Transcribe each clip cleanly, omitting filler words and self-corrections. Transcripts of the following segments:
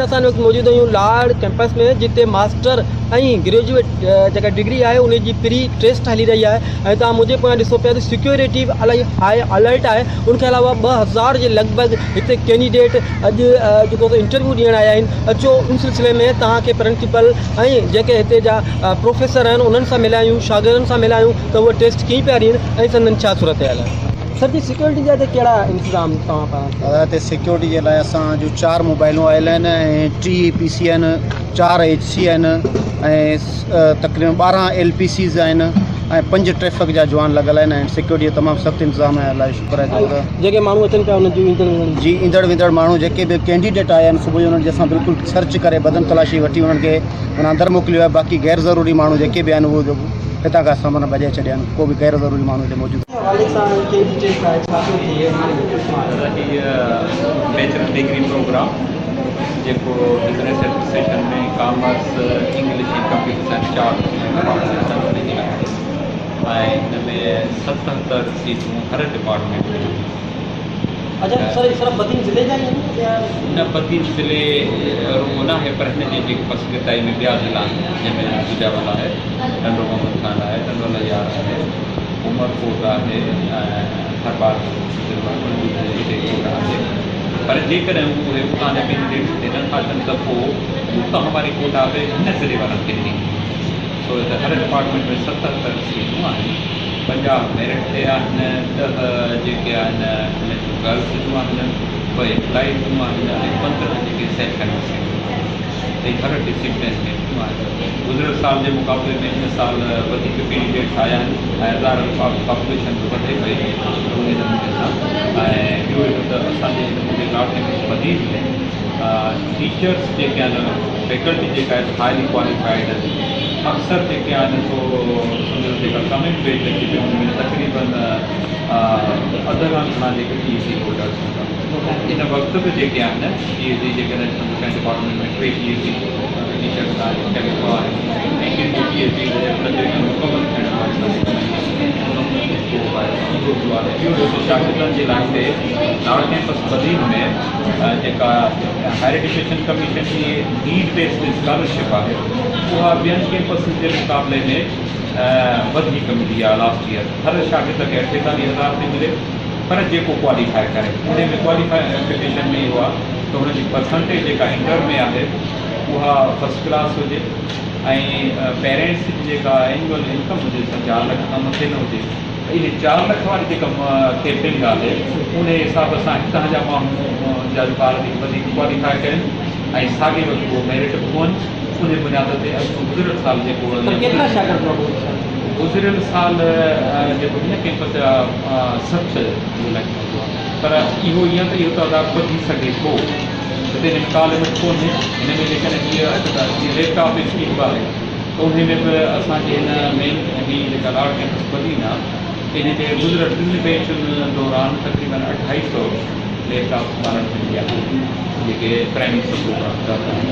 اسان هن وقت موجود آهيون لاڙ ڪيمپس ۾ جتي ماسٽر ۽ گريجوئيٽ جيڪا ڊگري آهي ان جي پري ٽيسٽ هلي رهي آهي ۽ توهان منهنجي پويان ڏسو پيا ته سيڪيورٽي به الاهي هاء الرٽ آهي ان کان علاوه 2000 جي لڳ ڀڳ هتي ڪينڊيڊيٽ اڄ جيڪو انٽرويو ڏيڻ آيا آهن. اچو ان سلسلي ۾ توهان کي پرنسپل ۽ جيڪي هتي جا پروفيسر آهن انهن سان ملايون، شاگردن سان ملايون ته اهي ٽيسٽ ڪيئن پيا ڏين ۽ سندن ڇا صورتحال آهي. سر جي سيڪيورٽي جا هتي ڪهڙا انتظام توهان پاران ٿيا؟ دادا هتي سيڪيورٽي جي لاء اسان جون چار موبائلون آيل آهن ۽ ٽي پي سي آهن، چار ايڇ سي آهن ۽ تقريبن 12 ايل پي سيز آهن ۽ پنج ٽريفڪ جا جوان لڳل آهن ۽ سيڪيورٽي جو تمام سخت انتظام آهي الله جو شڪر آهي ته جيڪي ماڻهو اچن پيا انهن جون ايندڙ ويندڙ جي ايندڙ ويندڙ ماڻهو جيڪي به ڪينڊيڊيٽ آيا آهن صبح جو انهن جي اسان بلڪل سرچ ڪري بدن تلاشي وٺي انهن کي معنيٰ اندر موڪليو آهي باقي غير ضروري ماڻهو جيڪي به آهن اهي هتان کان اسان معنيٰ ڀڄائي ڇڏيا آهن ڪو به غير ضروري ماڻهو هتي موجود حوالي سان ڪهڙي ٽيسٽ آهي ڇا پيو ٿئي دادا هي بيچلر ڊگري پروگرام جيڪو business administration ۾ commerce English ۽ computer science چار ڊپارٽمينٽس آهن ان جي لاء آهي ۽ هن ۾ 77 سيٽون هر ڊپارٽمينٽ ۾ آهن. اچا سر هي صرف بدين ضلعي جا ئي آهن يا نه بدين ضلعي رڳو ناهي پر هن جي جيڪي پسگردائي ۾ ٻيا ضلعا آهن جنهن ۾ سجاول آهي ٽنڊو محمد خان آهي ٽنڊو الهيار آهي عمرڪوٽ آهي ۽ ٿرپارڪر ضلعو آهي ان جي به هتي ڪوٽا آهي پر جيڪڏهن اهي اتان جا ڪينڊيڊيٽس هتي نه ٿا اچن ته پوء اتان واري ڪوٽا به هن ضلعي وارن کي ڏني ويندي ڇو ته هر ڊپارٽمينٽ ۾ 77 سيٽون آهن 50 ميرٽ تي آهن 10 جيڪي آهن هن جون گرلس جون آهن 2 ايمپلائيز جون آهن ۽ 15 جيڪي سيلف فنانس سيٽون آهن ۽ هر ڊسيپلين ۾ آهن. گذريل سال جي مقابلي ۾ هن سال وڌيڪ ڪينڊيڊيٽس آيا آهن ۽ هزارن پاپوليشن به وڌي پئي انهي نموني سان ۽ ٻيو اهو ته اسان جي هن منهنجي لاڙ ڪيمپس بدين ۾ ٽيچرس جيڪي آهن فيڪلٽي جيڪا آهي هائلي ڪواليفائيڊ اڪثر جيڪي آهن سو سمجهو جيڪا ڪمنگ بيچ اچي پئي ان ۾ تقريبن اڌ کان گهڻا جيڪي پي ايڇ ڊي هولڊرس هوندا ان وقت به جيڪي آهن پي ايڇ ڊي جيڪڏهن سمجهو ڪنهن ڊپارٽمينٽ ۾ ٽي پي ايڇ ڊي ٽيچرس آهن ڪنهن ۾ ٻه آهن ۽ ڪن جون پي ايڇ ڊيز تقريبن مڪمل ٿيڻ واريون آهن انهن ۾ اسڪوپ آهي اهو به آهي ٻيو ڏسو شاگردن جي لاء هتي لاڙ ڪيمپس بدين ۾ جيڪا هائر ايجوڪيشن ڪميشن جي نيڊ بيسڊ اسڪالرشپ آهي اها ٻين ڪيمپسز جي مقابلي ۾ وڌيڪ ملي آهي لاسٽ ايئر هر شاگرد کي 48 هزار ٿي ملي پر جيڪو ڪواليفائي ڪري انهي ۾ ڪواليفڪيشن ۾ اهو آهي ته هن جي پرسنٽيج جيڪا انٽر ۾ آهي اها فرسٽ ڪلاس هجي ۽ پيرينٽس جي جيڪا اينوئل انڪم هجي سا 4 لک کان مٿي نه هجي ته اهي 4 لک واري جيڪا ڪيپنگ آهي انهي حساب سان هتان جا ماڻهو جا ٻار جيڪي وڌيڪ ڪواليفائي ڪرين ۽ ساڳي وقت اهو ميرٽ به هئن انهي بنياد تي اڄ گذريل سال جيڪو پر ڪيترا شاگرد هئا گذريل سال؟ گذريل سال جيڪو هن ڪيمپس جا 60 لڳ ڀڳ هئا پر اهو ائين ته اهو تعداد وڌي سگهي ٿو ڇو ته هن ۾ ڪا لمٽ ڪونهي هن ۾ جيڪڏهن هيء جيئن ليپ ٽاپ اسڪيم به آهي ته انهي ۾ به اسان جي هن مين هي جيڪا لاڙ ڪيمپس بدين آهي ان جي گذريل ٽن بيچن دوران تقريبن اڍائي سو ليپ ٽاپس ٻارن کي مليا جيڪي پرائمري سپورٽ آهن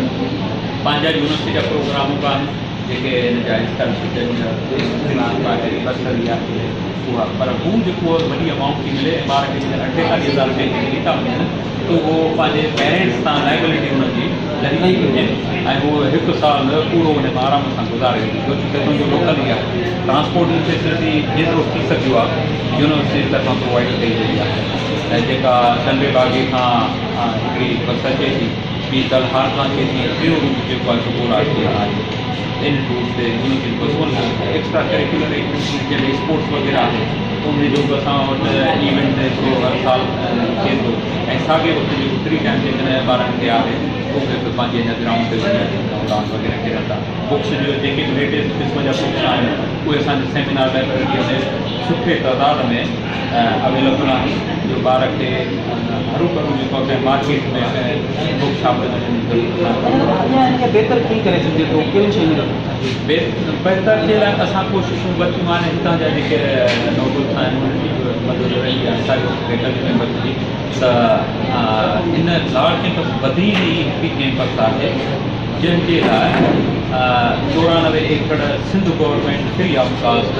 پنهنجا يونيورسٽي جا پروگرام به آهن جيڪي هن جا اسڪالرشپ اسڪالرشپ آهي برسري آهي اها پر هو جيڪو وڏي امائونٽ ٿي ملي ۽ ٻار کي جيڪڏهن 48 هزار رپيا جي ملي ٿا وڃن ته اهو پنهنجي پيرينٽس تان لائبلٽي هن جي لهي ٿي وڃي ۽ هو هڪ سال پورو ان ۾ آرام سان گذاري ويندو ڇو ته تنهنجو لوڪل ئي آهي ٽرانسپورٽ جي فيسلٽي جيترو ٿي سگهيو آهي يونيورسٽي جي طرفان پرووائيڊ ڪئي وئي آهي ۽ جيڪا ٽنڊي باگي کان هڪڙي بس اچي ٿي ٻي تلهار کان اچي ٿي ۽ ٽيون روٽ جيڪو آهي سو ڪوراچي آهي. ان روٽ تي يونيورسٽي جون بسون هلن ٿيون. ايڪسٽرا ڪريڪيولر ايڪٽيوٽيز جنهن ۾ اسپورٽس وغيره آهي ته انهي جو به اسان وٽ ايونٽ هڪڙو هر سال ٿئي ٿو ۽ ساڳئي وقت جيڪو فري ٽائيم جيڪڏهن ٻارن کي آهي ته اهي به پنهنجي هن گرائونڊ تي وڃي راند وغيره کيڏن ٿا. بڪس جو جيڪي به ليٽيسٽ قسم جا بڪس آهن اهي اسان جي سيمينار لائبريريء ۾ سٺي تعداد ۾ اويليبل آهن جو ٻار کي هروڀرو جيڪو آهي ڪنهن مارڪيٽ ۾ ڪنهن بڪ شاپ تي وڃڻ جي ضرورت ناهي. اڃا ان کي بهتر ڪيئن ڪري سگهجي ٿو ڪهڙين شين جي ضرورت آهي؟ بهتر جي لاء اسان ڪوششون ورتيون آهن هتان جا جيڪي نوبلس آهن انهن جي به مدد رهي آهي ساڳيو فيڪلٽي ميمبرس جي ته هن لاڙ ڪيمپس بدين ئي هڪ ڪيمپس آهي جنهن جي لاء 94 acre Sindh government free of cost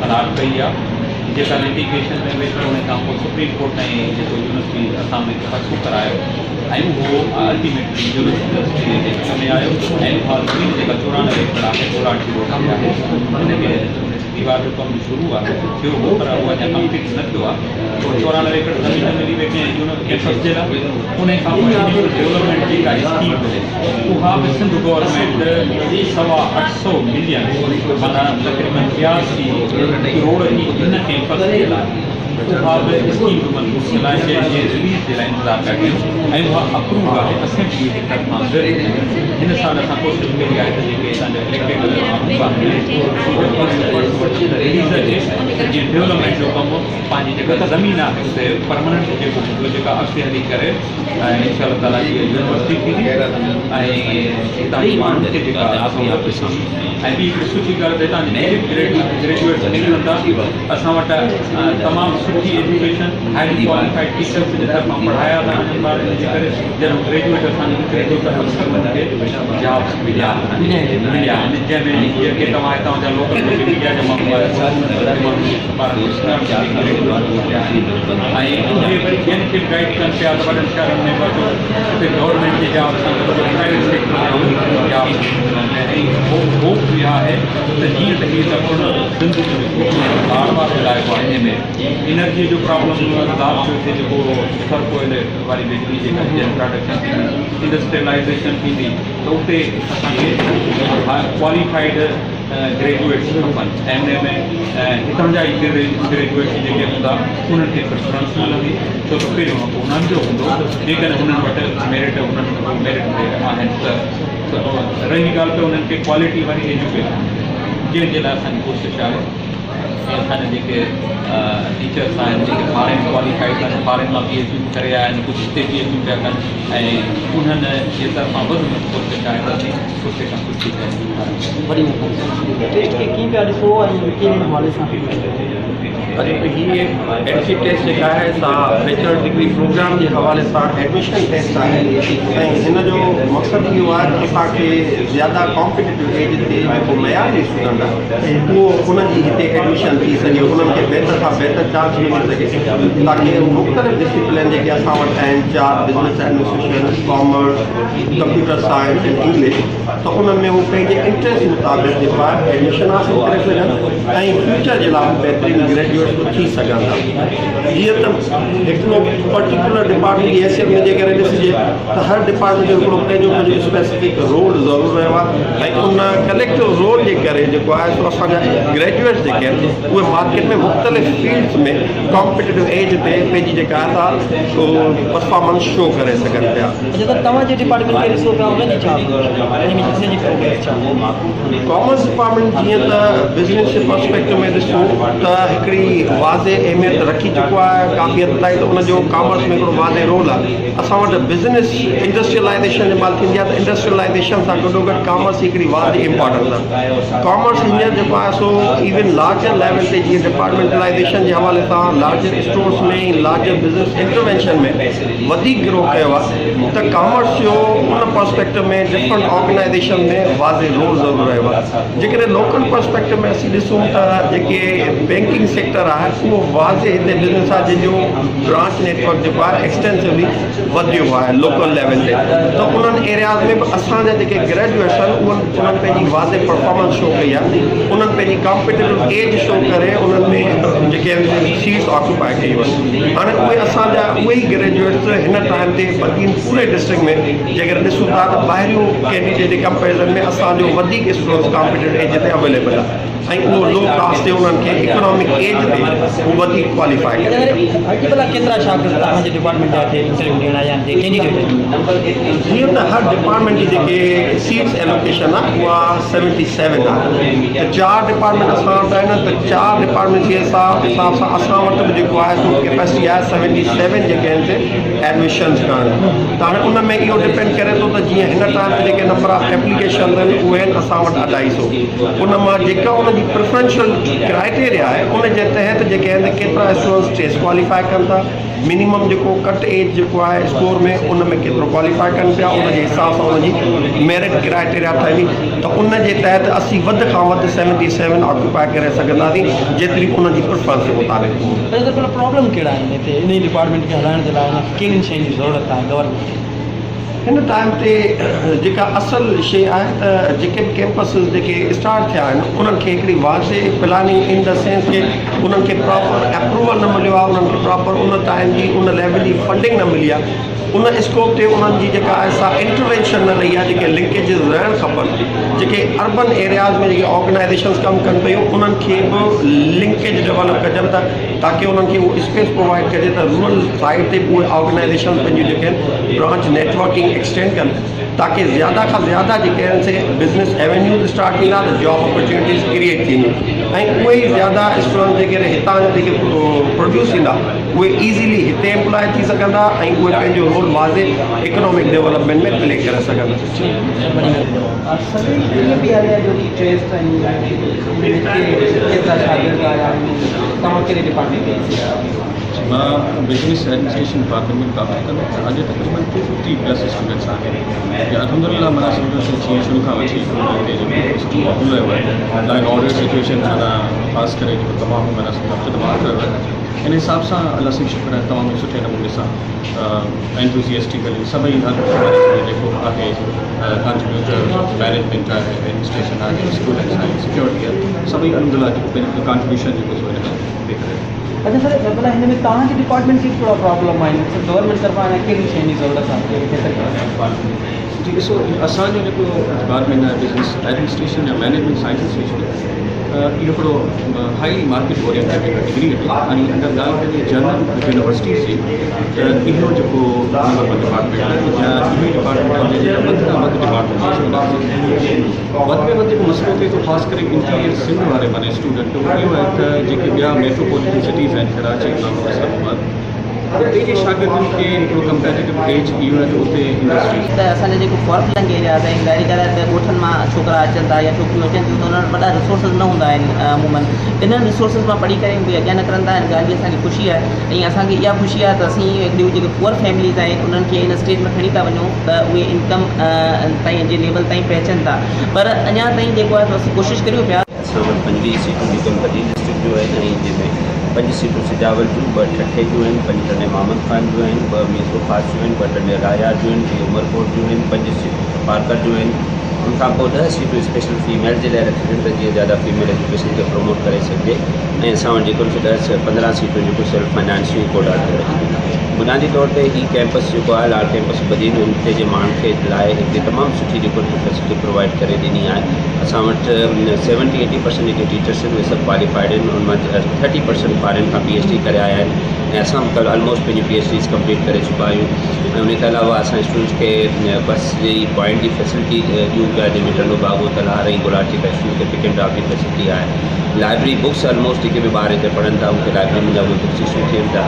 allot ڪئي آهي. جيڪا لٽيگيشن ۾ وئي پر ان کان پوء سپريم ڪورٽ تائين جيڪو يونيورسٽي اسان ۾ پرسو ڪرايو ۽ اهو الٽيميٽلي يونيورسٽي جي حق ۾ آيو ۽ اها زمين جيڪا 94 ايڪڙ آهي گولاڙچي روڊ تي آهي ان کي ديوار جو ڪم به شروع آهي ٿيو هو پر اهو اڃا ڪمپليٽ نه ٿيو آهي اهو 94 ايڪڙ زمين ملي وئي ڪنهن ڪيمپس جي لاء ان کان پوء ڊولپمينٽ جيڪا اسڪيم اها به سنڌ گورنمينٽ سوا اٺ سئو ملين معنيٰ تقريبن 82 ڪروڙ جي هن ڪيمپس جي لاء اها به اسڪيم به منظور ٿيل آهي جنهن جي رليز جي لاء انتظار پيا ڪيون ۽ اها اپروو آهي اسيمبلي جي طرفان به. هن سال اسان ڪوشش ڪئي آهي ته جيڪي هتان جا اليڪٽيڊ ماڻهو به آهن اهي فنڊز وٺي ته رليز اچي ته جيئن ڊولپمينٽ جو ڪم پنهنجي جيڪا زمين آهي اتي پرماننٽ جيڪو هوندو جيڪا اڳتي هلي ڪري ۽ انشاء الله تعالي هيء يونيورسٽي ٿيندي ۽ هتان جي ماڻهن کي جيڪا سهولت ٿيندي ۽ ٻي هڪڙي سٺي ڳالهه ته هتان جا جيڪي به گريجوئيٽس نڪرن ٿا اسان وٽ تمام سٺي ايجوڪيشن هائلي ڪواليفائيڊ ٽيچرس جي طرفان پڙهايا ٿا وڃن ٻار ان جي ڪري جڏهن گريجوئيٽ اسان جو نڪري ٿو ته اڪثر انهن کي جابس مليا آهن مليا آهن جنهن ۾ جيڪي توهان هتان جا لوڪل جيڪي ميڊيا جا ماڻهو آهن ماڻهن کي ٻارن کي ۽ اهي وري ٻين کي به گائيڊ ڪن پيا ته وڏن شهرن ۾ به اچو اتي گورنمينٽ جي جاب سان گڏ گڏ پرائيويٽ سيڪٽر ۾ به جابس ملن ۽ هوپ اها آهي ته جيئن ته هي ڏکڻ سنڌ جو هڪ لاڙ وارو علائقو آهي انهي ۾ انرجي جو پرابلم زياده ٿيو ٿئي جيڪو ٿر ڪوئلي واري بجلي جيڪا جن پراڊڪشن ٿيندي انڊسٽريلائزيشن ٿيندي ته اتي اسان کي ڪواليفائيڊ گريجوئيٽس کپن ۽ انهي ۾ هتان جا ئي گريجوئيٽس جيڪي هوندا انهن کي پريفرنس ملندي ڇو ته پهريون حق انهن جو هوندو جيڪڏهن انهن وٽ ميرٽ انهن وٽ ميرٽ تي آهن ته رهي ڳالهه ته انهن کي ڪوالٽي واري ايجوڪيشن جنهن جي لاء اسان جي ڪوشش آهي ۽ اسان جا جيڪي ٽيچرس آهن جيڪي فارين ڪواليفائيڊ آهن فارين مان پي ايڇ ڊيون ڪري آيا آهن ڪجهه هتي پي ايڇ ڊيون پيا ڪن ۽ انهن جي طرفان وڌ ۾ وڌ ڪوشش آهي ته اسين سٺي کان سٺي تعليم فراهم ڪريون. وڏي مهرباني. ٽيسٽ کي ڪيئن پيا ڏسو ۽ ڪهڙي حوالي سان؟ اڄ ته هي اينٽري ٽيسٽ جيڪا آهي سا بيچلر ڊگري پروگرام جي حوالي سان ايڊميشن ٽيسٽ آهي ۽ هن جو مقصد اهو آهي ته اسان کي زياده ڪامپيٽيٽو ايج تي جيڪو معياري اسٽوڊنٽ آهي اهو ان جي هتي ايڊميشن ٿي سگهي انهن کي بهتر کان بهتر چانس ملي سگهي تاڪه مختلف ڊسيپلين جيڪي اسان وٽ آهن چار business administration commerce computer science ۽ English ته انهن ۾ هو پنهنجي انٽريسٽ مطابق جيڪو آهي ايڊميشن حاصل ڪري سگهن ۽ فيوچر جي لاء به بهترين گريجوئيٽس به ٿي سگهن ٿا. جيئن ته هڪڙو پرٽيڪولر ڊپارٽمينٽ جي حيثيت ۾ جيڪڏهن ڏسجي ته هر ڊپارٽمينٽ جو هڪڙو پنهنجو پنهنجو اسپيسفڪ رول ضرور رهيو آهي ۽ ان ڪليڪٽو رول جي ڪري جيڪو آهي سو اسان جا گريجوئيٽس جيڪي آهن اهي مارڪيٽ ۾ مختلف فيلڊس ۾ ڪامپيٽيٽو ايج تي پنهنجي جيڪا آهي سا پرفارمنس شو ڪري سگهن پيا. اچا ته توهان جي ڊپارٽمينٽ کي ڏسو پيا ان جي ڇا ان ۾ ان جي پروگريس ڇا آهي؟ ڪامرس ڊپارٽمينٽ جيئن ته بزنس جي پرسپيڪٽو ۾ ڏسون ته هڪڙي واضح اهميت رکي چڪو آهي ڪافي حد تائين ته ان جو ڪامرس ۾ هڪڙو واضح رول آهي اسان وٽ بزنس انڊسٽريلائزيشن جي مهل ٿيندي آهي ته انڊسٽريلائزيشن سان گڏو گڏ ڪامرس جي هڪڙي واضح امپارٽنس آهي ڪامرس هينئر جيڪو آهي سو ايون لارجر ليول تي جيئن ڊپارٽمينٽلائزيشن جي حوالي سان larger stores ۾ larger business intervention ۾ وڌيڪ گرو ڪيو آهي ته ڪامرس جو ان پرسپيڪٽو ۾ ڊفرنٽ آرگنائيزيشن ۾ واضح رول ضرور رهيو آهي جيڪڏهن لوڪل پرسپيڪٽو ۾ اسين ڏسون ته جيڪي بينڪنگ سيڪٽر آهي اهو واضح هتي بزنس آهي جنهن جو برانچ نيٽورڪ جيڪو آهي ايڪسٽينسولي وڌيو آهي لوڪل ليول تي ته انهن ايرياز ۾ به اسان جا جيڪي گريجوئيٽس آهن انهن پنهنجي واضح پرفارمنس شو ڪئي آهي انهن پنهنجي ڪامپيٽيٽو ايج شو ڪري انهن ۾ جيڪي سيٽس آڪوپائي ڪيون آهن هاڻي اهي اسان جا اهي ئي گريجوئيٽس هن ٽائيم تي بدين پوري ڊسٽرڪٽ ۾ جيڪڏهن ڏسون ٿا ته ٻاهريون ڪينڊيڊيٽ جي ڪمپيرزن ۾ اسان جو وڌيڪ اسٽوڊنٽس ڪامپيٽيٽو ايج تي اويليبل آهي ۽ اهو لو ڪاسٽ تي انهن کي اڪنامڪ ايج تي هو وڌيڪ ڪواليفائي ڪري سگهن. اڄ ڀلا ڪيترا شاگرد توهان جي ڊپارٽمينٽ جا هتي انٽرويو ڏيڻ آيا آهن جيڪي ڪينڊيڊيٽ آهن؟ جيئن ته هر ڊپارٽمينٽ جي جيڪي سيٽس ايلوڪيشن آهي اها سيونٽي سيون آهي ته چار ڊپارٽمينٽ اسان وٽ آهن ته چار ڊپارٽمينٽ جي حساب حساب سان اسان وٽ به جيڪو آهي سو ڪيپيسٽي آهي سيونٽي سيون جيڪي آهن سي ايڊميشنز ڪرڻ ته هاڻي ان ۾ اهو ڊپينڊ ڪري ٿو ته جيئن هن ٽائيم تي جيڪي نمبر آف ايپليڪيشنز آهن اهي آهن اسان وٽ اڍائي سو ان مان جيڪا ان جي جي پريفرنشل ڪرائيٽيريا آهي ان جي تحت جيڪي آهن ته ڪيترا اسٽوڊنٽس ٽيسٽ ڪواليفائي ڪن ٿا، منيمم جيڪو ڪٽ ايج جيڪو آهي اسڪور ۾ ان ۾ ڪيترو ڪواليفائي ڪن پيا ان جي حساب سان ان جي ميرٽ ڪرائيٽيريا ٺهندي ته ان جي تحت اسين وڌ کان وڌ سيونٽي سيون آڪيوپائي ڪري سگهنداسين جيتري انهن جي پريفرنس جي مطابق هوندي. اچا سر پر پرابلم ڪهڙا آهن هتي انهي ڊپارٽمينٽ کي هلائڻ جي لاء ڪهڙين شين جي ضرورت آهي گورنمينٽ کي؟ هن ٽائيم تي جيڪا اصل شيء آهي ته جيڪي به ڪيمپسز جيڪي اسٽارٽ ٿيا آهن انهن کي هڪڙي واضح پلاننگ ان the sense ڪي انهن کي پراپر اپروول نه مليو آهي انهن کي پراپر ان ٽائيم جي ان ليول جي فنڊنگ نه ملي آهي ان اسڪوپ تي انهن جي جيڪا آهي سا انٽروينشن نه رهي آهي جيڪي لنڪيجز رهڻ کپن جيڪي اربن ايرياز ۾ جيڪي آرگنائزيشنز ڪم ڪن پيون انهن کي به لنڪيج ڊولپ ڪجن ته تاڪه انهن کي اهو اسپيس پرووائيڊ ڪجي ته رورل سائيڊ تي به اهي آرگنائيزيشنز پنهنجون جيڪي آهن برانچ نيٽورڪنگ ايڪسٽينڊ ڪن تاڪه زياده کان زياده جيڪي آهن سي بزنس ايونيوز اسٽارٽ ٿيندا ته جاب اپرچونيٽيز ڪريئيٽ ٿينديون ۽ اهي ئي زياده اسٽوڊنٽ جيڪي آهن هتان جا جيڪي پروڊيوس ٿيندا اهي ايزيلي هتي امپلائي ٿي سگهندا ۽ اهي پنهنجو رول واضح اڪنامڪ ڊولپمينٽ ۾ پلي ڪري سگهندا. سروي ڪيئن پئي هلي اڄوڪي ٽيسٽ ۽ ڪيترا شاگرد آيا آهن توهان ڪهڙي ڊپارٽمينٽ ۾ آهيو؟ مان بزنس ايڊمنسٽريشن ڊپارٽمينٽ ۾ ڪم ڪندو آهيان اڄ تقريبن ٽو ففٽي پلس اسٽوڊنٽس آهن ۽ الحمد لله معنيٰ سمجهو سو جيئن شروع کان وٺي هتي جيڪو سٺو ماحول رهيو آهي لا اينڊ آرڊر سچويشن معنيٰ خاص ڪري جيڪو تمام معنيٰ سمجهو هفتي تباهه ڪيو آهي ان حساب سان الله سائين شڪر آهي تمام ئي سٺي نموني سان انٿوزيسٽڪلي سڀئي هر جيڪو آهي ڪنٽريبيوٽر مئنيجمينٽ آهي ايڊمنسٽريشن آهي اسٽوڊنٽس آهن سيڪيورٽي آهي سڀئي الحمد لله جيڪو پنهنجو ڪنٽريبيوشن جيڪو سو هن ۾ پلي ڪري رهيا. اچا سر ڀلا هن ۾ توهان جي ڊپارٽمينٽ کي ڪهڙا پرابلم آهن گورنمينٽ طرفان اڃا ڪهڙين شين جي ضرورت آهي بهتر ڪرڻ لاء ڊپارٽمينٽ کي؟ جي ڏسو اسان جو جيڪو ڊپارٽمينٽ آهي بزنس ايڊمنسٽريشن يا مئنيجمينٽ سائنسز اهو هڪڙو هائلي مارڪيٽ اورينٽيڊ هڪ ڊگري آهي ۽ اگر ڳالهه ڪجي جنرل يونيورسٽيز جي ته اهو جيڪو نمبر ون ڊپارٽمينٽ آهي يا اهو ئي ڊپارٽمينٽ آهي جنهن جا وڌ کان وڌ ڊپارٽمينٽ وڌ ۾ وڌ جيڪو مسئلو ٿئي ٿو خاص ڪري انٽيريئر سنڌ واري معني اسٽوڊنٽ جو اهو آهي ته جيڪي ٻيا ميٽروپوليٽن سٽيز آهن ڪراچي لاهور اسلام آباد اتي جي شاگردن کي هڪڙو ڪمپيٽيٽو ايج اهو آهي ته اتي انڊسٽريز. ته اسان جا جيڪي فار فلنگ ايرياز آهن ظاهري ڳالهه آهي ته ڳوٺن مان ڇوڪرا اچن ٿا يا ڇوڪريون اچن ٿيون ته انهن وٽ وڏا ريسورسز نه هوندا آهن عمومن انهن ريسورسز مان پڙهي ڪري اهي اڳيان نڪرن ٿا ان ڳالهه جي اسان کي خوشي آهي ۽ اسان کي اها خوشي آهي ته اسين هڪڙيون جيڪي پوئر فيمليز آهن انهن کي ان اسٽيج ۾ کڻي ٿا وڃون ته اهي انڪم تائين جي ليول تائين پهچن ٿا پر اڃا تائين جيڪو آهي سو اسين ڪوشش ڪريون پيا. اسان وٽ 25 سيٽون جيڪي بدين ڊسٽرڪٽ جون آهن ۽ جنهن ۾ پنج سيٽون سجاول جون، ٻه ٺٽي جون آهن، پنج ٽنڊي محمد خان جون آهن، ٻه ميرپورخاص جون آهن، ٻه ٽنڊي الهيار جون آهن، ٽي عمرڪوٽ جون آهن، پنج سيٽون ٿرپارڪر جون آهن. ان کان پوء ڏهه سيٽون اسپيشل فيميل جي لاء رکيون آهن ته جيئن زياده فيميل ايجوڪيشن کي پروموٽ ڪري سگهجي ۽ اسان وٽ جيڪو سو ڏهه 15 سيٽون جيڪو سيلف فنانس جون ڪوٽا تي رکيون آهن. بنيادي طور تي هي ڪيمپس جيڪو آهي لاڙ ڪيمپس بدين هتي جي ماڻهن کي لاء هڪڙي تمام سٺي جيڪو فيسلٽي پرووائيڊ ڪري ڏني آهي. اسان وٽ سيونٽي ايٽي پرسنٽ جيڪي ٽيچرس آهن اهي سڀ ڪواليفائيڊ آهن ان مان ٿرٽي پرسنٽ فارين کان پي ايڇ ڊي ڪري آيا آهن ۽ اسان به آلموسٽ پنهنجي پي ايڇ ڊيز ڪمپليٽ ڪري چڪا آهيون ۽ ان کان علاوه اسان اسٽوڊنٽس کي بس جي پوائنٽ جي فيسلٽي ڏيون پيا جنهن ۾ ٽنڊو باگو تلهار ۽ گولاڙچي کان اسٽوڊنٽس کي پڪ اينڊ ڊراپ جي فيسلٽي آهي لائبريري بڪس آلموسٽ جيڪي به ٻار هتي پڙهن ٿا ان کي لائبريري جا اهي بڪس اشو ٿين ٿا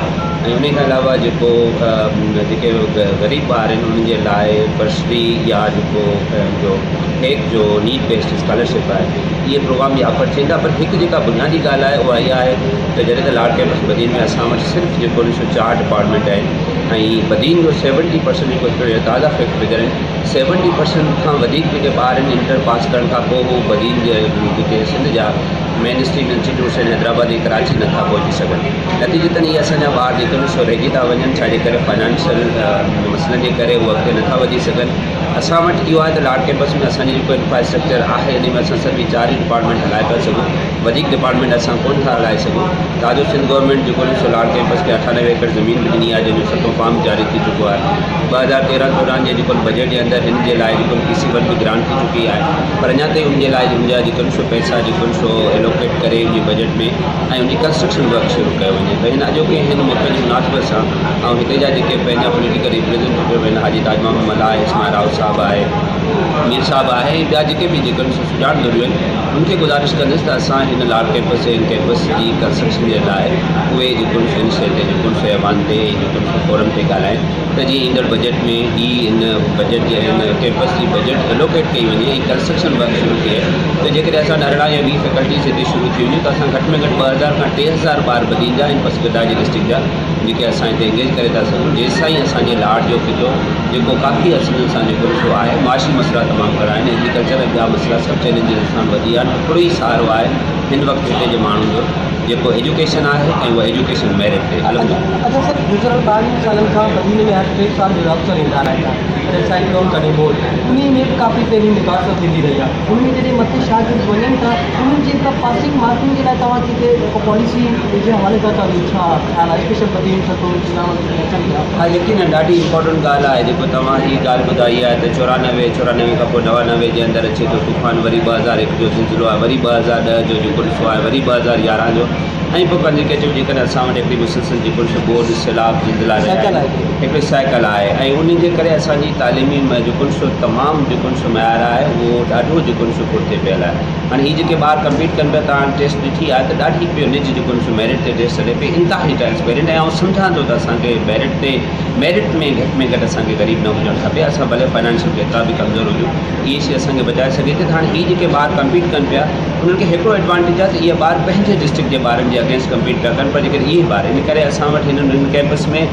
۽ ان کان علاوه جيڪو جيڪي غريب ٻار آهن انهن جي لاء برسري يا جيڪو جو هيڪ جو نيڊ بيسڊ اسڪالرشپ آهي اهي پروگرام به آفر ٿين ٿا پر هڪ جيڪا بنيادي ڳالهه آهي اها اها آهي ته جڏهن ته لاڙ ڪيمپس بدين ۾ اسان وٽ صرف جيڪو آهي سو چار ڊپارٽمينٽ آهن ۽ بدين جو سيونٽي پرسنٽ جيڪو هڪڙو تازا فيڪٽ فگر آهن سيونٽي پرسنٽ کان وڌيڪ جيڪي ٻار آهن انٽر پاس ڪرڻ کان پوء هو بدين جي جيڪي سنڌ جا مين اسٽريم انسٽيٽيوٽس آهن حيدرآباد ۽ ڪراچي نٿا پهچي سگهن نتيجتن اهي اسان جا ٻار جيڪي آهن سو رهجي ٿا وڃن ڇاجي ڪري فائنانشل مسئلن جي ڪري هو اڳتي نٿا وڌي سگهن اسان وٽ اهو آهي ته لاڙ ڪيمپس ۾ اسان جي جيڪو انفراسٽرڪچر آهي ان ۾ اسان صرف چار ئي ڊپارٽمينٽ هلائي پيا سگهون وڌيڪ ڊپارٽمينٽ اسان ڪونه ٿا هلائي سگهون تازو سنڌ گورنمينٽ جيڪو آهي سو لاڙ ڪيمپس کي 98 ايڪڙ زمين به ڏني آهي جنهن جو ستون فارم جاري ٿي چڪو آهي 2013 14 جي جيڪو بجيٽ جي اندر هن جي لاء جيڪو پي سي ون به گرانٽ ٿي چڪي آهي پر اڃا تائين ان جي لاء ان جا جيڪو سو پئسا جيڪو سو ايلوڪيٽ ڪري ان جي بجيٽ ۾ ۽ ان جي ڪنسٽرڪشن ورڪ شروع ڪيو وڃي ته هن اڄوڪي هن موقعي جي مناسبت سان ۽ هتي جا جيڪي پنهنجا پوليٽيڪل ريپريزنٽيٽو آهن حاجي تاج محمد ملاح آهي اسماعيل راهو صاحب آهي مير صاحب آهي ۽ ٻيا جيڪي به جيڪي سو سڄاڻ ڌريون آهن ان کي گذارش ڪندس ته اسان هن لاڙ ڪئمپس ۽ هن ڪئمپس جي ڪنسٽرڪشن جي لاء اهي جيڪو سو ان شيء تي جيڪو سو ايوان تي ۽ جيڪو سو فورم تي ڳالهائين ته جيئن ايندڙ بجيٽ ۾ هي هن بجيٽ جي هن ڪئمپس جي بجيٽ الوڪيٽ ڪئي وڃي ۽ ڪنسٽرڪشن ورڪ شروع ٿئي ته جيڪڏهن اسان 18 يا 20 فيڪلٽيز هتي شروع ٿي وڃون ته اسان گهٽ ۾ گهٽ 2000 کان 3000 ٻار بدين جا ۽ پسگردائي جي ڊسٽرڪٽ جا جيڪي اسان هتي انگيج ڪري ٿا سگهون جيستائين اسان جي لاڙ جو خطو جيڪو ڪافي عرصن سان جيڪو ڏٺو آهي معاشي مسئلا تمام گهڻا آهن ايگريڪلچر ۽ ٻيا مسئلا سڀ چئلينجز اسان وٽ وڌي ويا آهن هڪڙو ئي سهارو آهي هن وقت هتي جي ماڻهن جو جيڪو ايجوڪيشن آهي ۽ اها ايجوڪيشن ميرٽ تي هلندو. اچا سر گذريل 22 سالن کان بدين ۾ هر 3 سال ڊزاسٽر ايندا رهيا ڪڏهن سائيڪلون ڪڏهن ٻوڏ انهي ۾ به ڪافي تعليم متاثر ٿيندي رهي آهي ان ۾ جڏهن مٿي شاگرد وڃن ٿا انهن جي ته پاسنگ مارڪن جي لاء توهان کي ڪي پاليسي جي حوالي سان توهان جو ڇا خيال آهي اسپيشل بدين ٺٽو سجاول جيڪي اچن پيا. ها يقينن ڏاڍي امپارٽنٽ ڳالهه آهي جيڪو توهان هي ڳالهه ٻڌائي آهي ته 94 94 کان پوء 99 جي اندر اچي ٿو طوفان وري 2001 جو زلزلو آهي وري 2010 جو جيڪو ڏسو آهي وري 2011 جو ۽ پوء پنهنجي کي چئو جيڪڏهن اسان وٽ هڪڙي مسلسل جيڪو ڏسو ٻوڏ سيلاب زلزلا رهيا آهن هڪڙي سائيڪل آهي ۽ انهن جي ڪري اسان جي تعليمي جيڪو ڏسو تمام جيڪو ڏسو معيار آهي اهو ڏاڍو جيڪو ڏسو پٺتي پيل آهي هاڻي هي جيڪي ٻار ڪمپيٽ ڪن پيا توهان ٽيسٽ ڏٺي آهي ته ڏاڍي پيو نج جيڪو ڏسو ميرٽ تي ٽيسٽ هلي پئي انتهائي ٽرانسپيرنٽ ۽ آئون سمجهان ٿو ته اسان کي ميرٽ تي ميرٽ ۾ گهٽ ۾ گهٽ اسان کي غريب نه هجڻ کپي اسان ڀلي فائنانشل ڪيترا به ڪمزور هجون اهي شي اسان کي بچائي سگهي ٿي ته هاڻي هي جيڪي ٻار ڪمپيٽ ڪن پيا انهن کي هڪڙو ايڊوانٽيج آهي ته اهي ٻار پنهنجي ڊسٽرڪٽ جي ٻارن جي اگينسٽ ڪمپيٽ پيا ڪن پر جيڪڏهن اهي ٻار ان ڪري اسان وٽ هنن هن ڪيمپس ۾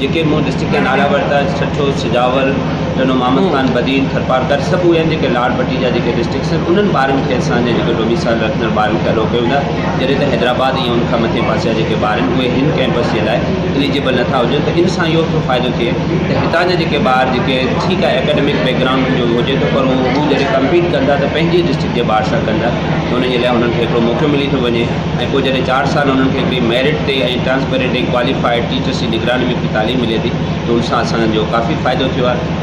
جيڪي مون ڊسٽرڪٽ جا نالا ورتا ٺٽو سجاول ٽنڊو محمد خان بدين ٿرپارڪر سڀ اهي آهن جيڪي لاڙ پٽي جا جيڪي ڊسٽرڪٽس آهن انهن ٻارن کي اسان جا جيڪي ڊوميسائل رکندڙ ٻارن کي الو ڪيو ويندا جڏهن ته حيدرآباد ۽ ان کان مٿي پاسي جا جيڪي ٻار آهن اهي هن ڪيمپس جي لاء اليجبل نٿا هجن ته ان سان اهو ٿو فائدو ٿئي ته هتان جا جيڪي ٻار جيڪي ٺيڪ آهي اڪيڊمڪ بيڪ گرائونڊ جو هجي ٿو پر هو جڏهن ڪمپيٽ ڪن ٿا ته پنهنجي ڊسٽرڪٽ جي ٻار سان ڪن ٿا ته انهن جي لاء انهن کي هڪڙو موقعو ملي ٿو وڃي ۽ پوء جڏهن 4 سال انهن کي هڪڙي ميرٽ تي ۽ ٽرانسپيرنٽ ۽ ڪواليفائيڊ ٽيچرس جي نگراني ۾ هڪڙي تعليم ملي ٿي ته ان سان اسان جو ڪافي فائدو ٿيو آهي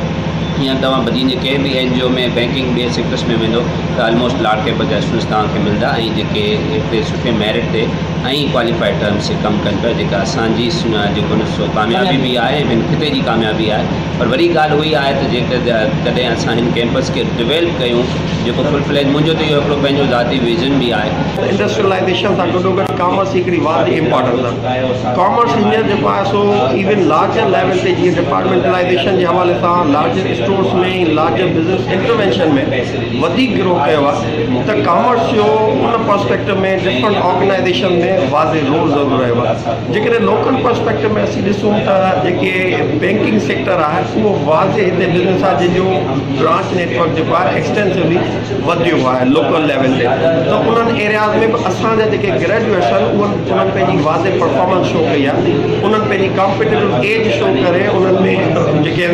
يا توهان بدين جي ڪنهن به اين جي او ۾ بينڪنگ ٻئي سيڪٽرس ۾ ويندو ته آلموسٽ لاڙ ڪيمپس جا اسٽوڊنٽس توهان کي ملندا ۽ جيڪي هڪڙي سٺي ميرٽ تي ۽ ڪواليفائيڊ ٽرمز تي ڪم ڪن پيا جيڪا اسان جي جيڪو نه سو ڪاميابي به آهي ۽ هن خطي جي ڪاميابي آهي پر وري ڳالهه اها ئي آهي ته جيڪڏهن اسان هن ڪيمپس کي ڊويلپ ڪيون جيڪو فل فليج منهنجو ته اهو هڪڙو پنهنجو ذاتي ويزن به آهي. انڊسٽريلائيزيشن سان گڏوگڏ ڪامرس جي هڪڙي واضح امپارٽنس آهي. ڪامرس هينئر جيڪو آهي سو ايون لارجر ليول تي جيئن ڊپارٽمينٽلائيزيشن جي حوالي سان larger stores ۾ ۽ larger business intervention ۾ وڌيڪ گرو ڪيو آهي ته ڪامرس جو ان پرسپيڪٽو ۾ ڊفرنٽ آرگنائيزيشن ۾ واضح رول ضرور رهيو آهي. جيڪڏهن لوڪل پرسپيڪٽو ۾ اسين ڏسون ته جيڪي بينڪنگ سيڪٽر آهي اهو واضح هتي بزنس آهي جنهن جو برانچ نيٽ ورڪ جيڪو آهي ايڪسٽينسولي وڌيو آهي لوڪل ليول تي ته انهن ايرياز ۾ به اسان جا جيڪي گريجوئيٽس آهن انهن پنهنجي واضح پرفارمنس شو ڪئي آهي انهن پنهنجي ڪامپيٽيٽو ايج شو ڪري انهن ۾ جيڪي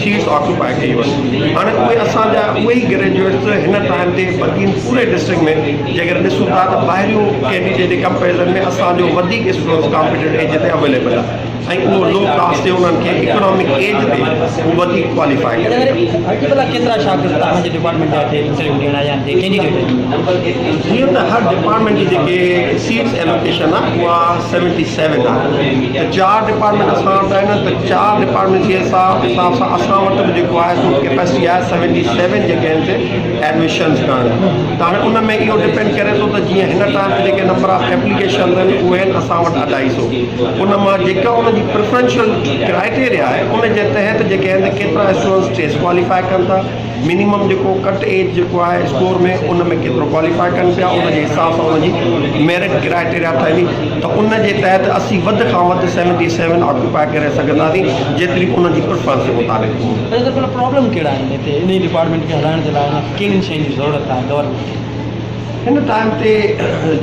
سيٽس آڪوپائي ڪيون آهن هاڻي اهي اسان جا اهي ئي گريجوئيٽس هن ٽائيم تي بدين پوري ڊسٽرڪٽ ۾ جيڪڏهن ڏسون ٿا ته ٻاهريون ڪينڊيڊيٽ جي ڪمپيرزن ۾ اسان جو وڌيڪ اسٽوڊنٽس ڪامپيٽيٽو ايج تي اويليبل آهي ۽ اهو لو ڪاسٽ تي انهن کي اڪنامڪ ايج تي هو وڌيڪ ڪواليفائي ڪري ٿا. هرٽي ڀلا ڪيترا شاگرد توهان جي ڊپارٽمينٽ جا هتي انٽرويو ڏيڻ آيا آهن جيڪي ڪينڊيڊيٽ آهن؟ جيئن ته هر ڊپارٽمينٽ جي جيڪي سيٽس ايلوڪيشن آهي اها 77 آهي ته چار ڊپارٽمينٽ اسان وٽ آهن ته چار ڊپارٽمينٽ جي حساب سان اسان وٽ به جيڪو آهي سو ڪيپيسٽي آهي 77 جيڪي آهن سي ايڊميشنز ڪرڻ ته هاڻي ان ۾ اهو ڊپينڊ ڪري ٿو ته جيئن هن ٽائيم تي جيڪي نمبر آف ايپليڪيشنز آهن اهي آهن اسان وٽ اڍائي سو ان مان جيڪا ان جي پريفرنشل ڪرائيٽيريا آهي ان جي تحت جيڪي آهن ته ڪيترا اسٽوڊنٽس ٽيسٽ ڪواليفائي ڪن ٿا منيمم جيڪو ڪٽ ايج جيڪو آهي اسڪور ۾ ان ۾ ڪيترو ڪواليفائي ڪن پيا ان جي حساب سان ان جي ميرٽ ڪرائيٽيريا ٺهندي ته ان جي تحت اسين وڌ کان وڌ 77 آڪيوپائي ڪري سگهنداسين جيتري انهن جي پريفرنس جي مطابق هوندي. اچا سر پرابلم ڪهڙا آهن هتي انهي ڊپارٽمينٽ کي هلائڻ جي لاء انهن کي ڪهڙين شين جي ضرورت آهي گورنمينٽ کي؟ هن ٽائيم تي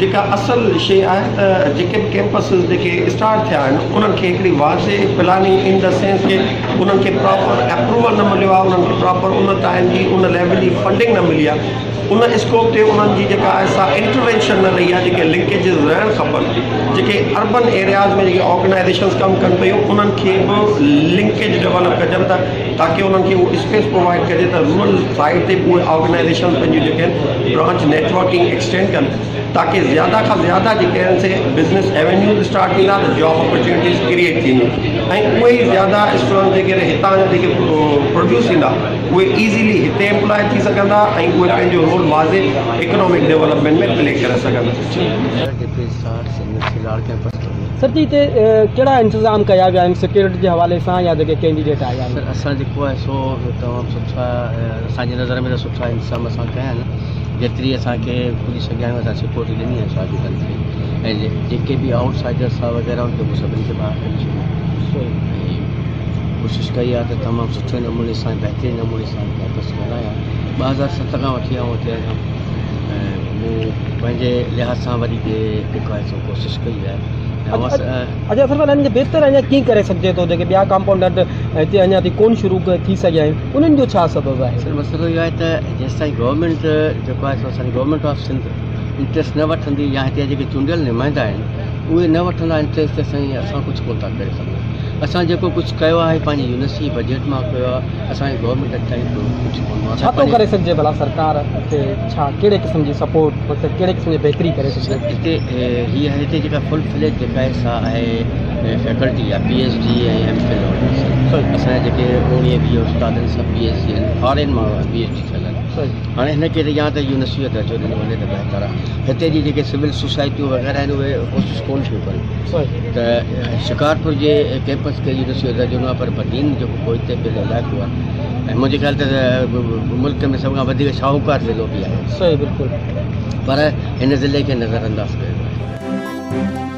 جيڪا اصل شي آهي ته جيڪي به ڪيمپسز جيڪي اسٽارٽ ٿيا آهن انهن کي هڪڙي واضح پلاننگ ان the sense ڪي انهن کي پراپر اپروول نه مليو آهي انهن کي پراپر ان ٽائيم جي ان ليول جي فنڊنگ نه ملي آهي ان اسڪوپ تي انهن جي جيڪا آهي سا انٽروينشن نه رهي آهي جيڪي لنڪيجز رهڻ کپن جيڪي اربن ايرياز ۾ جيڪي آرگنائزيشنز ڪم ڪن پيون انهن کي به لنڪيج ڊولپ ڪجن ته تاڪي انهن کي اهو اسپيس پرووائڊ ڪجي ته رورل سائيڊ تي به اهي آرگنائزيشنز پنهنجون جيڪي آهن برانچ نيٽورڪنگ ايڪسٽينڊ ڪن تاڪي زياده کان زياده جيڪي آهن سي بزنس ايونيوز اسٽارٽ ٿيندا ته جاب اپرچونيٽيز ڪريئيٽ ٿينديون ۽ اهي ئي زياده اسٽوڊنٽ جيڪي هتان جا جيڪي پروڊيوس ٿيندا. اهي ايزيلي هتي ايمپلاء ٿي سگهندا ۽ اهي پنهنجو رول واضح اڪنامڪ ڊولپمينٽ ۾ پلي ڪري سگهندا. سر جي هتي ڪهڙا انتظام ڪيا ويا آهن سيڪيورٽي جي حوالي سان يا جيڪي ڪينڊيڊيٽ آيا آهن. سر اسان جيڪو آهي سو تمام سٺا اسان جي نظر ۾ ته سٺا انتظام اسان ڪيا آهن جيتري اسان کي پڄي سگهيا آهيون اسان سيڪيورٽي ڏني آهي شاگردن کي ۽ جيڪي به آئوٽ سائيڊرس آ وغيره ان کي مون سڀني کي ٻاهر ڪڍي ڇڏيو ۽ ڪوشش ڪئي آهي ته تمام سٺي نموني سان بهترين نموني سان ڪيمپس کي هلايان 2007 کان وٺي آئون هتي آهيان ۽ مون پنهنجي لحاظ سان وري به جيڪو آهي سو ڪوشش ڪئي آهي اچا سر انهن کي بهتر اڃا ڪيئن ڪري سگهجي ٿو جيڪي ٻيا ڪمپائونڊنٽ هتي اڃا تائين ڪون شروع ٿي سگهيا آهن انهن جو ڇا سبب آهي؟ سر مسئلو اهو آهي ته جيستائين گورنمينٽ جيڪو آهي سو اسان جي گورنمينٽ آف سنڌ انٽريسٽ نه وٺندي يا هتي جا جيڪي چونڊيل نمائندا آهن اهي نه وٺندا انٽريسٽ ته سائين اسان ڪجهه ڪونه ٿا ڪري سگهون اسان جيڪو ڪجهه ڪيو آهي پنهنجي يونيورسٽي جي بجيٽ مان ڪيو آهي اسان کي گورنمينٽ اڄ تائين ڪجهه ڪونه ڇا ٿو ڪري سگهجي ڀلا سرڪار کي ڇا ڪهڙي قسم جي سپورٽ مطلب ڪهڙي قسم جي بهتري ڪري سگهجي سر هتي هي هتي جيڪا فل فليج جيڪا آهي سا آهي فيڪلٽي آهي P H D ۽ M Phil اسان جا جيڪي 19 20 استاد آهن سڀ پي ايڇ ڊي آهن فارين مان پي ايڇ ڊي ٿيل آهن هاڻي هن کي يا ته يونيورسٽي جو درجو ڏنو وڃي ته بهتر آهي هتي جي جيڪي سول سوسائٽيون وغيره آهن اهي ڪوشش ڪونه ٿيون ڪن ته شڪارپور جي ڪيمپس کي يونيورسٽي جو درجو ڏنو آهي پر بدين جيڪو پوئتي پيل علائقو آهي ۽ منهنجي خيال ته ملڪ ۾ سڀ کان وڌيڪ شاهوڪار ضلعو به آهي صحيح بلڪل پر هن ضلعي کي نظر انداز ڪيو ويو آهي.